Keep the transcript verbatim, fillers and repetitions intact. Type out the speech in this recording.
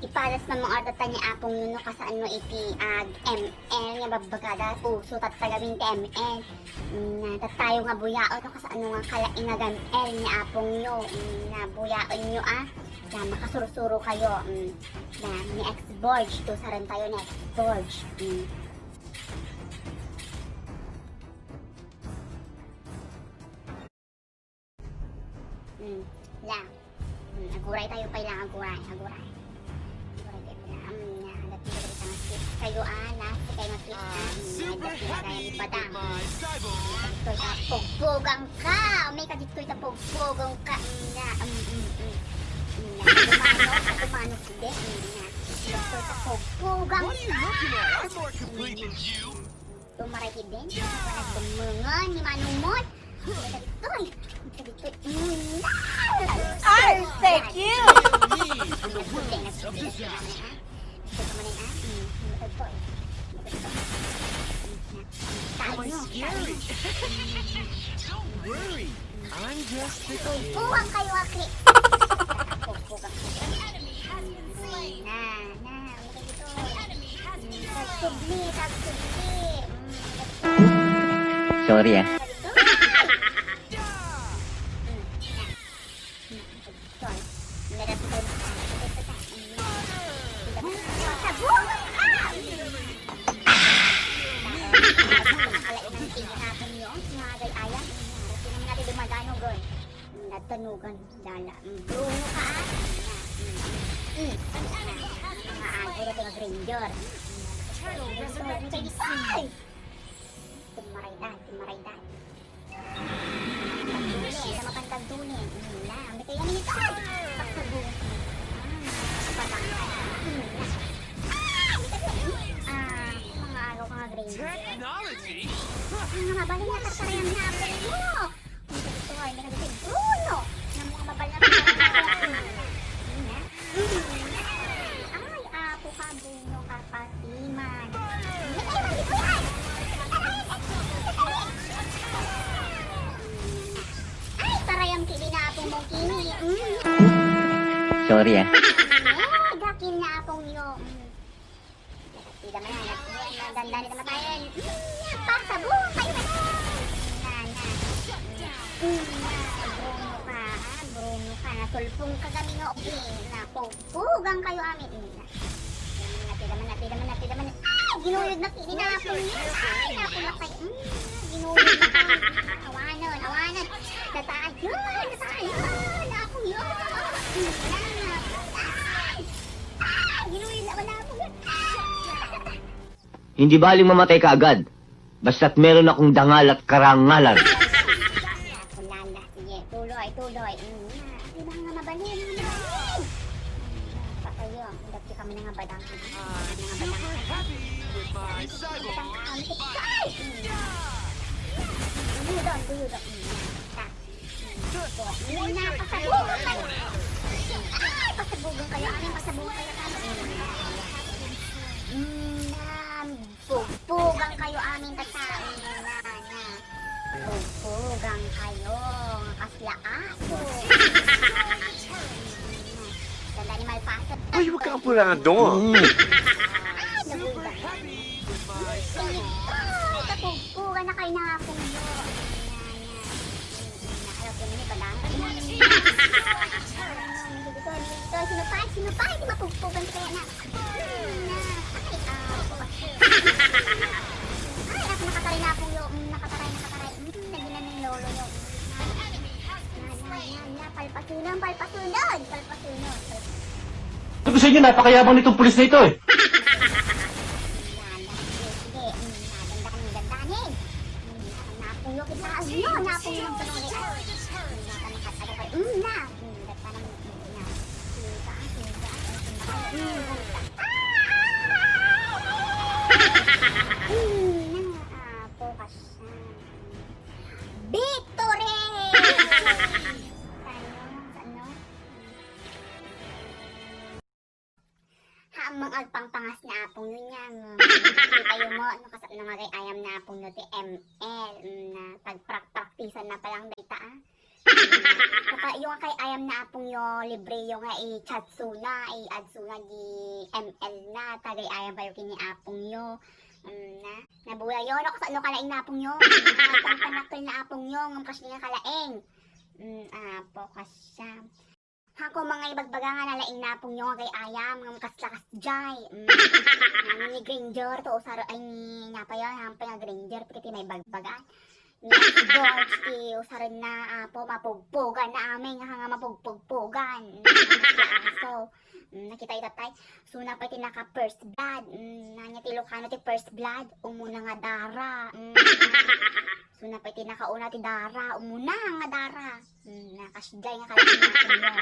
Ipadas man nga arta ni Apong Yuno kasano iti ag M L nga babbagada, uso tatta gamin ti M L. Mm, na, tattayo nga buyaon no kasano nga kalaing nga M L ni Apong Yo. Mm, na, buyaon yo, ah. Na, makasursuro kayo. Mm, na, ni X Borge, to saren tayo ni X Borge. Mm. Mm, la. Mm, aguray tayo pay lang, aguray, aguray. Aguray tayo pay lang. Mm, nga, dati ko sa mga tips kayo, ah, na, si kayo mga tips, ah, mm, nga, dati na tayo ni Badang. Ditoy ka, pugpugang ka! May ka ditoy ka, pugpugang ka! Mm, nga, mm, mm, mm. Mm, nga, kumano, kumano, sige, mm, nga. Ditoy ka, pugpugang ka! Tumaray ti Ben. Wala dumungan ni Manong Mon. Dagitoy. Dagitoy. Mm. Ay, thank you! Nagsuti, nagsuti. Gusto ka man, ah? Mm. Dagitoy. Dagitoy. Tayo, tayo. Don't worry. I'm just a kid. Buwang kayo, Akli. Buwang kayo. Na, na, okay dito. Tagsubli, tagsubli. Mm, tagsubli. Sorry, ah. Dito. Mm, na. Mm, tagsubli. Sorry. Natanugan, dala. Mm, Bruno ka, ah. Mm, mm. Mga ago na ito, Granger. Ay! Timaraydan, timaraydan. Pagduli, sa mapantag duli. Hmm, na, ang bitay yan ito. Pagsubok. Ah, patay. Hmm, na. Ah, bitay yan. Ah, mga agaw ka nga green. Technology? Ang mga bali nga, tartarayan na ako mo. Ang gusto ko, hindi ka gusto, Bruno. Ang mga mabali nga tartarayan na ako. Hmm, na. Ay, apo ka, Bruno ka, Patiman. Ay, ay, ay, ay, ay! Ay, tarayam ti dinapong mong kini. Mm. Sorry, ah. Ay, gakin na apong yo. Mm. Tida man, tida man, tida man. Mm, pasabong kayo na. Na, na. Mm, na, Bruno ka, ah, Bruno ka. Nasulpong ka kami nga, okay, na, po. Pugang kayo amin. Ina. Natidaman, natidaman, natidaman. Ay, ginuyod na, inapon niya. Ay, napon na kayo. Mm, ginuyod na kayo. Awanan, awanan. Natayon, natayon. Napon yun. Ay, ay, ginuyod na, napon yun. Hindi baling mamatay ka agad. Basta't meron akong dangal at karangalan. Ako, Lala. Sige, tuloy, tuloy. Mm, nga. Di ba nga mabalin, nga mabalin? Patayo. Dati kami na nga badang. Ah, nga badang. Super happy with my cyborg. Badang kami. Ay! Mm. Guyudan, guyudan. Mm, ta. Mm, na, pasabugan kayo. Ay, pasabugan kayo. Ano yung pasabugan kayo? Mm, na. Pugpugan kayo amin tattao, na, na. Pugpugan kayo, nga kasla aso. Ganda ni Malpaso. Ay, huwag kang apurado. Mm. Ay, nagulat. Sige, ay, kapugpugan na kayo na nga pong yo. Na, na. Na, ayaw po na ni Badang. Dito, dito, sino pa? Sino pa? Di mapugpugan kaya na. Ay, ah, ay, ako nakataray na po yung, mm, nakataray, nakataray. Mm, naging na yung lolo yung, mm, na, na, na, na, palpasunon, palpasunon, palpasunon, palpasunon. Sabi sa inyo, napakayabang nitong pulis na ito eh. Yan, yan. Sige, sige, mm, na, dandanin, dandanin. Mm, napuyo kita, ano, napuyo ng panuli. Ay, mm, na, nakataray pa, mm, na. Hmm, dagpanan mo, hmm, yan. Tingin ka, ah, tingin ka, ah, tingin ka, ah, hmm, bumagsak. Ah! Hmm, na, ah, focus siya. Victory! Saan yun? Saan yun? Haan mo nga agpangpangas ni Apong Yunyang. Kita yo mo, no, kasano nga gayam ni Apong Yu ti M L, mm, na pagprak-praktisan na pay lang dayta, ah. Kakayo nga kay ayam na apongyo, libre yo nga i-chat suna, i-add suna di M L na, tagay ayam payo kini apongyo. Mm, na. Nabulayo, no, kasano ka laing na apongyo? Nagpangpanakkel na apongyo, ngam kasdi nga kalaing. Mm, apo, kasya. Hako mga ibagbaga nga nalaing na apongyo nga kay ayam, ngam kasla kasjay. Mm. Nani ni Granger, to usar, ay ni, napayo, nampay nga Granger, pagkati may bagbaga. Ni George, ti usaren na, apo, mapugpugan na amin, nga nga mapugpugpugan. Mm, aso. Mm, nakita ita tay. Suna pay ti naka first blood. Mm, nanya ti Ilocano ti first blood. Umuna nga dara. Mm. Suna pay ti nakauna ti dara. Umuna nga dara. Mm, nakasjay nga kalaing na apongyo.